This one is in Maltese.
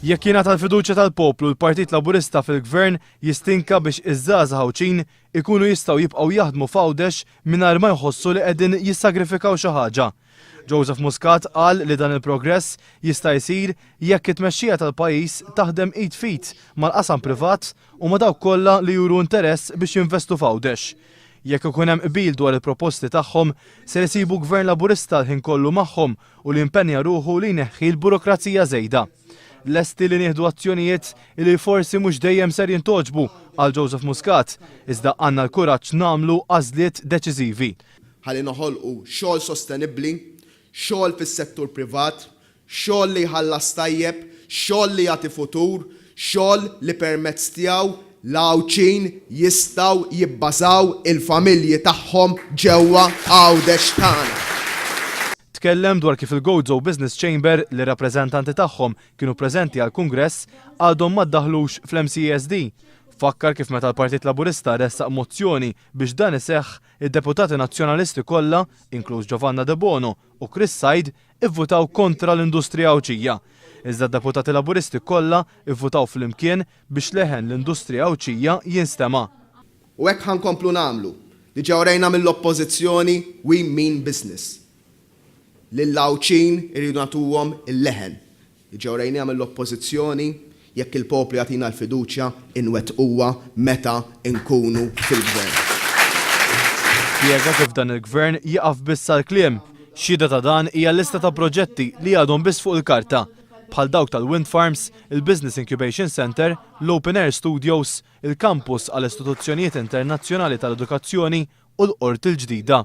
Jekk jingħata l-fiduċja tal-poplu, l-Partit Laburista fil-Gvern jistinka biex iż-żgħażagħ Għawdxin ikunu jistgħu jibqgħu jaħdmu f'Għawdex mingħajr ma jħossu li qegħdin jissagrifikaw xi ħaġa. Joseph Muscat qal li dan il-progress jista' jsir jekk it-tmexxija tal-pajjiż taħdem id f'id mal-qasam privat u ma' dawk kollha li juru interess biex jinvestu f'Għawdex. Jekk ikun hemm qbil dwar il-proposti tagħhom, ser isibu Gvern Laburista l-ħin kollu magħhom u li impenja ruħu li jneħħi l-burokrazija żejda. Lesti li nieħdu azzjonijiet li forsi mhux dejjem ser jintgħoġbu, qal Joseph Muscat, iżda għandna l-kuraġġ nagħmlu għażliet deċiżivi. Ħalli noħolqu xogħol sostenibbli, xogħol fis-settur privat, xogħol li jħallas tajjeb, xogħol li jagħti futur, xogħol li permezz tiegħu l-Għawdxin jistgħu jibbażaw il-familji tagħhom ġewwa Għawdex tagħna. Tkellem dwar kif il-Gozo Business Chamber, li r-rappreżentanti tagħhom kienu preżenti għall-Kungress, għadhom ma ddaħħlux fl-MCESD. Fakkar kif meta l-Partit Laburista ressaq mozzjoni biex dan iseħħ, id-deputati Nazzjonalisti kollha, inkluż Giovanna Debono u Chris Said, ivvutaw kontra l-industrija Għawdxija. Iżda d-deputati Laburisti kollha ivvutaw flimkien biex leħen l-industrija Għawdxija jinstema'. U hekk ħa nkomplu nagħmlu. Diġà urejna mill-Oppożizzjoni we mean business. Lill-Għawdxin irridu nagħtuhom il-leħen. Diġà urejniha mill-Oppożizzjoni, jekk il-poplu jagħtina l-fiduċja inwettquha meta nkunu fil-Gvern. Spjega kif dan il-Gvern jieqaf biss għall-kliem. Xhieda ta' dan hija lista ta' proġetti li għadhom biss fuq il-karta, bħal dawk tal-wind farms, il-Business Incubation Centre, l-Open Air Studios, il-Campus għal Istituzzjonijiet Internazzjonali tal-Edukazzjoni u l-Qorti l-ġdida.